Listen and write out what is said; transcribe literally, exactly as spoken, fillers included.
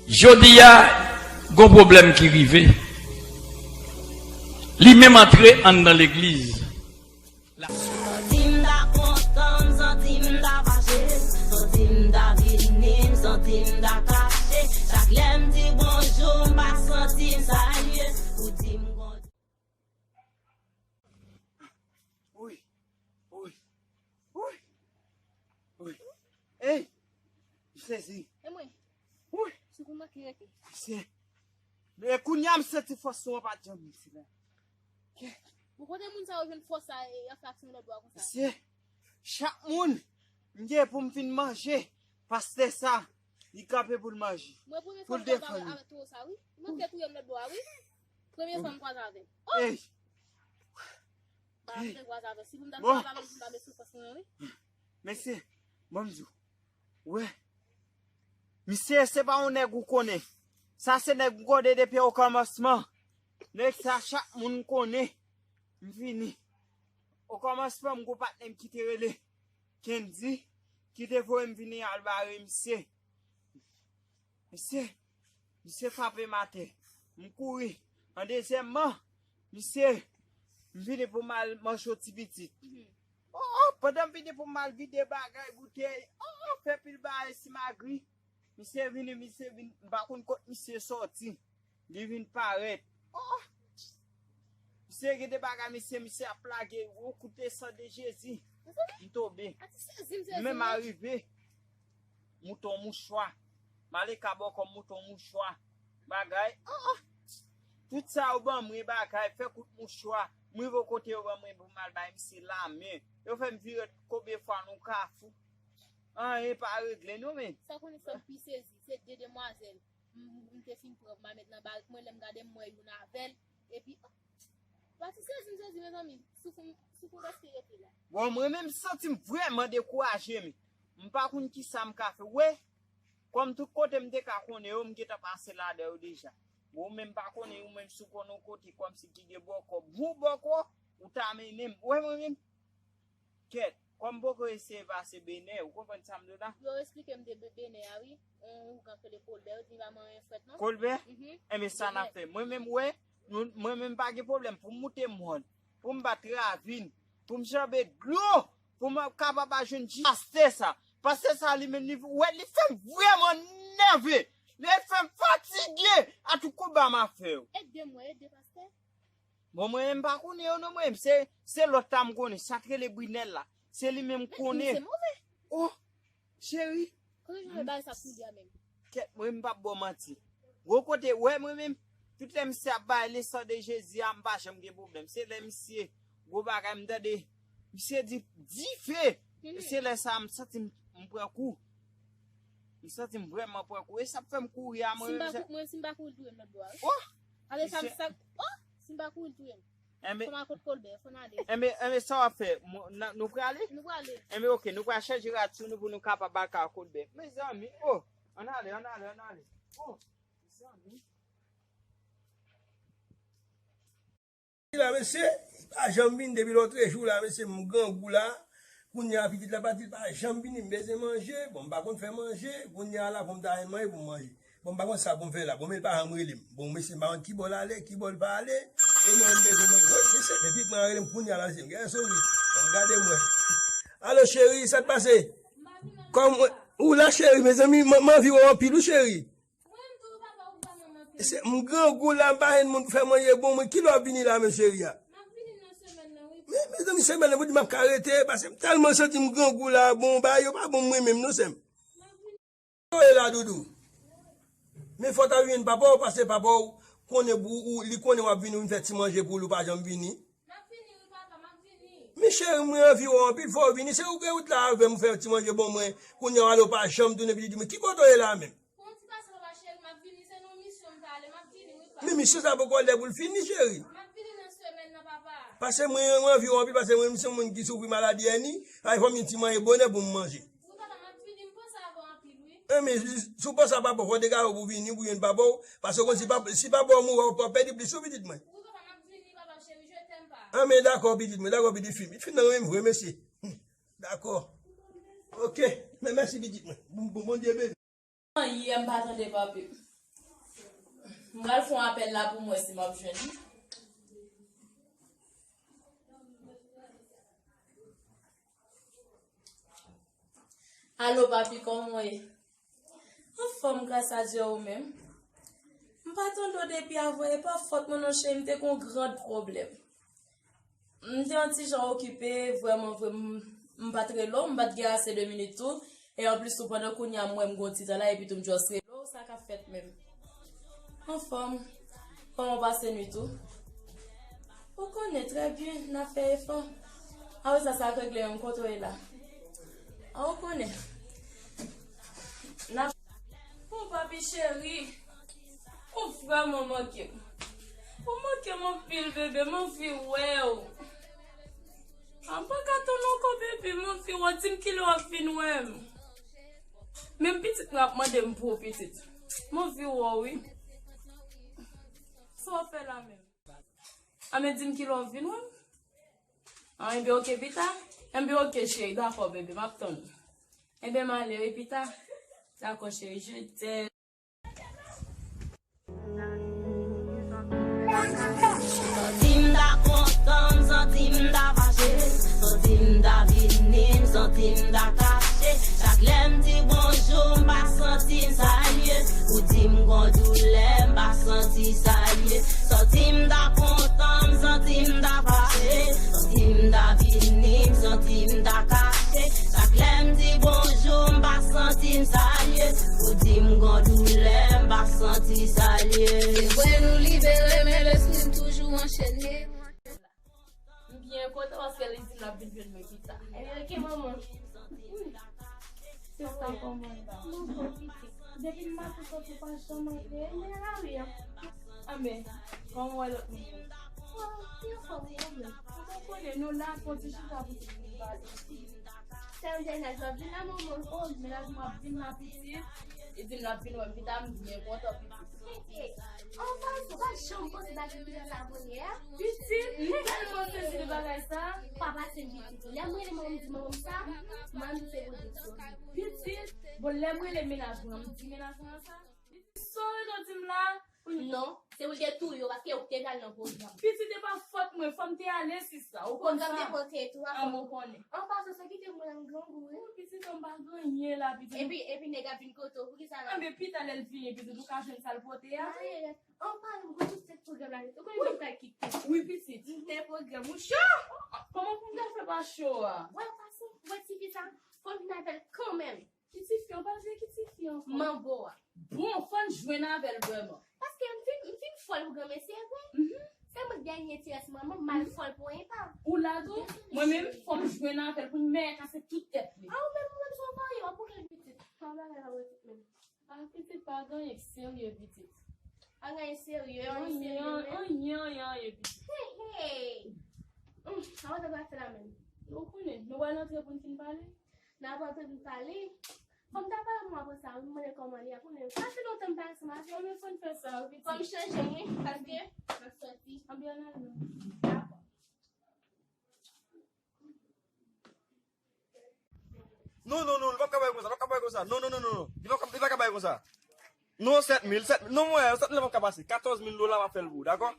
Jodi a, gon pwoblèm ki rive. Li menm antre anndan legliz. Santi m ta kontan, m santi m ta fache, santi m ta vini, m santi m ta kache. Chak lè m di bonjou, m pa santi m salye. Ou di m kontan. Wi. Wi. Wi. Wi. Ey! M sezi. E mwen? Wi. Sou kouman ki rete? Mesye. Men kounye a m santi fòs nou an pa t janm isit la. Bon, kote moun sa yo jwenn fòs sa e, e ap fè aksyon lòt bò a konsa? Mesye. Chak moun m gen pou m vin manje, pastè sa, li kanpe pou l manje. Mwen premye fwa m kwaze avèk, avèk towo sa, wi. Li manke touye m lòt bò a, wi. Premye fwa m kwaze avè l. Oh! Ey! Ba, m te kwaze avè l. Si pou m ta kwaze avè l, pou m ta met sou fòs mwen, wi. Mesye, ban m di w. Wè. Misye, se pa yon nèg ou konnen. Sa se nèg m konnen depi okòmansman. Nèg sa, chak moun konnen. M vini. Okòmansman, m gon patnè m ki te rele Kendy, ki te voye m vini al bare misye. Misye, misye frape m atè. M kouri. An dezyèmman, misye, m vini pou m al manje yon ti pitit. Oh, pandan m vini pou m al vide bagay, boutèy, oh, fè pil bagay simagri. Misye vini, misye vin, m pa konn kot misye sòti. Li vin parèt. Oh! Misye gen de bagay, misye, misye ap lage, oh, koute san de Jezi. M tonbe. M menm arive. Mouton mouchwa. Malika bòkò mouton mouchwa. Bagay. Oh, oh. Tout sa yo ban mwen bagay, fè kout mouchwa. Mwen rive kote yo ban mwen pou m al bay misye lamen. Yo fè m vire konbyen fwa nan kafou. Anyen pa regle non, men. Sa konnen fè m pi sezi, se de demwazèl. M, m te fin pran, m al met nan barik mwen, lè m gade m wè youn avè l. Epi, oh, pati sezi m sezi, mezanmi. Souf m, souf m prèske rete la. Bon, mwen menm, m santi m vrèman dekouraje, men. M pa konn kisa m ka fè. Wè, kòm tout kote m te ka konnen yo, m gentan pase ladan yo deja. Bon, ou menm pa konnen, ou menm si w konnen yon kote kòmsi ki gen bòkò, bon bòkò, ou ta mennen m. Wè, mwen menm, kèt, kòm m poko eseye pase Benè, ou konprann sa m di w la? Yo esplike m de Be-, Benè a, wi. Yon ougan k rele Kolbè, yo di m pa manyen frèt, non? Kolbè? Mhm. Enben, sa n ap fè. Mwen menm, wè, nou, mwen menm, pa gen pwoblèm pou m moute mòn, pou m bat ravin, pou m janbe dlo, pou m kapab al jwenn pastè sa. Pastè sa, li menm, li, wè, li fè m vrèman nève. Li fè m fatige a tout konba m ap fè yo. Ede m, wè, ede pastè. Bon, mwen menm pa konnen yo non, mwen menm. Se, se lòt la m konnen. Sa k rele Brinèl la. Se li menm m konnen. Mèt, misye move. Oh, cheri. Kote w jwenn bagay sa koulye a menm? Kèt, mwen menm m p ap ba w manti. Gwo kote, wè mwen menm, tout lè misye ap bay lesan de Jezi a, m pa janm gen pwoblèm. Se lè misye, gwo bagay, m tande, misye di, dife. Mhm. Se lè sa a, m santi m, m pran kou. M santi m vrèman pran kou. E sa k fè m kouri a, mwen menm. Si m pa kou-, mwen, si m pa kouri, l touye m lòt bò a, wi. Oh! Ale sa, sa, oh! Si m pa kouri, l touye m. Enben, fò m al kot Kolbè, fò n ale. Enben, enben, sa w ap fè? Mwen, n a, nou prale? Nou prale. Enben, oke, nou pral chanje rad sou nou pou nou kapab al ka Kolbè. Mezanmi, oh! Ann ale, ann ale, ann ale. Oh! Mezanmi. La, mesye, li pa janm vin depi lòtrejou la, mesye, m grangou la. Kounye a, pitit la pati, li pa janm vini, m bezwen manje. Bon, m pa konn fè manje. Kounye a la, fò m ta jwenn manje pou m manje. Bon, m pa konn sa pou m fè la. Bon, men li pa janm rele m. Bon, mesye, m pa konn ki bò l ale, ki bò l pa ale. E mwen, m bezwen manje. Wi, mesye, men pitit mwen rele m kounye a la, mesye, m gentan sonje. Bon, gade mwen. Alo, cheri, sa k pase? Kòman ou la, cheri? Mezanmi, m, m anvi wè w anpil, wi, cheri. Se, m grangou la, m pa jwenn moun pou fè manje bon, mwen, kilè w ap vini la menm, cheri a? Men, mezanmi, semèn nan, pou di m ap ka rete, paske m tèlman santi m grangou la, bon, bagay yo pa bon mwen menm, non, sè m. Kote w ye la, doudou? Men fò w ta vin jwenn papa w, paske papa w konnen pou ou, li konnen w ap vini, ou vin fè ti manje pou li, ou pa janm vini. M ap vini, wi, papa, m ap vini. Men cheri, mwen anvi wè w anpil, fò w vini. Se ou gen wout la avè m, ou fè ti manje bon mwen. Kounye a w ale, ou pa janm tounen, pitit mwen. Ki kote w ye la menm? Fè yon ti pase, papa cheri, m ap vini. Se nan yon misyon m ta ale, m ap vini, wi, papa. Men misyon sa poko lè pou l fini, cheri. M ap vini nan semèn nan, papa. Paske mwen, mwen anvi wè w anpil, paske mwen, m se yon moun ki soufri maladi èni. Ay, fò m vin ti manje bonè pou m manje. Wi, papa, m ap vini, m panse avè w anpil, wi. Enben, si w panse a papa w, fò w degage w pou vini, pou jwenn papa w. Paske w konn si papa, si papa w mouri, w ap pèdi plis, wi, pitit mwen. Wi, papa, m ap vini, papa cheri, je t'aime, pa. Enben, dakò, pitit mwen, dakò, pitit fi m. Pitit fi m nan renmen m vre, mesye. Dakò. Oke. Men mèsi, pitit mwen. Bon, bon, Bondye beni. Anyen m pa tande, papi. M pral fè yon apèl la pou m wè si m ap jwenn li. Alo, papi, kòman w ye? Anfòm, gras a Dye, ou menm? M pa tande w depi avanyè, e pa fòt mwen non, cheri, m te gen yon gran pwoblèm. M te yon ti jan okipe, vrèman vre, m, m pa t rele w, m pa t gen ase de minit tou. E anplis tou, pandan kounye a m wè m gen yon ti tan la, epi tou m just rele w, sa k ap fèt menm? Anfòm, kòman w pase nwit ou? Ou konnen, trè byen, n ap fè efò. A wi, sa, sa k regle, m kote w ye la? A, ou konnen. N ap, bon, papi cheri, ou vrèman manke m. Ou manke m anpil, bebe, m anvi wè w. A, m pa ka tann ankò, bebe, m anvi wè w. Di m kilè w ap vin wè m. Menm pitit mwen ap mande m pou ou, pitit. M anvi wè w, wi. Sa w ap fè la menm? A, men di m kilè w ap vin wè m. A, enben, oke, pita. Enben, oke, cheri, dakò, bebe, m ap tann ou. Enben, m ale, wi, pita. Dakò, cheri, je t'aime. Santi m ta kontan, m santi m ta fache. Santi m ta vini, m santi m ta kache. Chak lè m di bonjou, m pa santi m salye. Ou di m gon doulè, m pa santi salye. Santi m ta kontan, m santi m ta fache. Santi m ta vini, m santi m ta kache. Chak lè m di bonjou, m pa santi m salye. Ou di m gon doulè, m pa santi salye. Se vre nou libere, men lespri m toujou anchene. M byen kontan paske li di l ap vin jwenn mwen pita. Ebyen, oke, manman. Wi. Sista, kòman w ye? Mwen bon, pitit. Depi m maten soti, w pa janm antre. Mwen nan lari a. Anben, kòman w wè lòt moun yo? Bon, yo anfòm kanmenm. Ou konn konnen nou la, fè yon ti chita pou ti moun pale. Sè Jenèz, w ap vin la, manman? O, mennaj mwen ap vin la, pitit. Li di m l ap vin wè m pita, m byen kontan, pitit. Hey, hey. An pasan, w pa janm panse bagay ki jan sa pou ye a? Pitit, m tèlman sezi de bagay sa. Pa pase m, pitit. Lè m rele manman m, di manman m sa, manman m se pwoteksyon. Pitit, bon, lè m rele mennaj mwen, m di mennaj mwen sa. Pitit, sa w rele w di m la? Non, se pou l te touye w, paske ou te pral nan pwogram. Pitit, e pa fòt mwen, fò m te ale, sista. Ou konn sa. Pwogram te pote tou a. An, mwen konnen. An pasan, sa kite mwen nan grangou, wi. Wi, pitit, m pa gen anyen la, pitit. Epi, epi nèg ap vin kote w, poukisa la? Anben, pita lè l vini, pitit, ou ka jwenn sa l pote a. An palan, m konn tout tèt pwogram la nèt. Ou konnen m pral kite. Wi, pitit. M te pwogram ou cho. Kòman pou m ta fè pa cho a? Wè, pase, wè tifi sa, fò m vin avè l kanmenm. Ki tifi? Ou pa vle ki tifi ankò? Manbo a. Bon, fò n jwenn avè l vrèman. Paske m fin, m fin fòl pou granmesi, e vre. Mhm. Se mwen dènye ti rès manman m, m al fòl pou enpa. Ou la tou? Mwen menm, fò m jwenn avè l pou n mèye kase tout tèt li. A, ou menm, ou menm, se yon varye, w ap bouke l pitit. Pa bagay la, pitit menm. A, pitit, pa gen anyen k serye, pitit. Pa gen anyen serye, anyen serye menm. Anyen, anyen, anyen, pitit. Hey, hey! Hum, sa w ta pral fè la menm? Ou konnen, nou pral antre pou n fin pale? N ap antre pou n pale? Fò m ta pale pou m apre sa, wi, m mande kòman li ye, konnen. Sa fè lontan m pa ansanm avè l. Anben, fò n fè sa, wi, pitit. Fò m chanje, wi, paske m ap sòti. Anben, ann al non. Dakò. Non, non, non, li p ap ka bay konsa, li p ap ka bay konsa. Non, non, non, non, non. Li p ap ka, li p ap ka bay konsa. Non, sèt mil, sèt mil, non, mwen, sèt mil p ap ka pase. Katòz mil dola m ap fè l pou ou, dakò?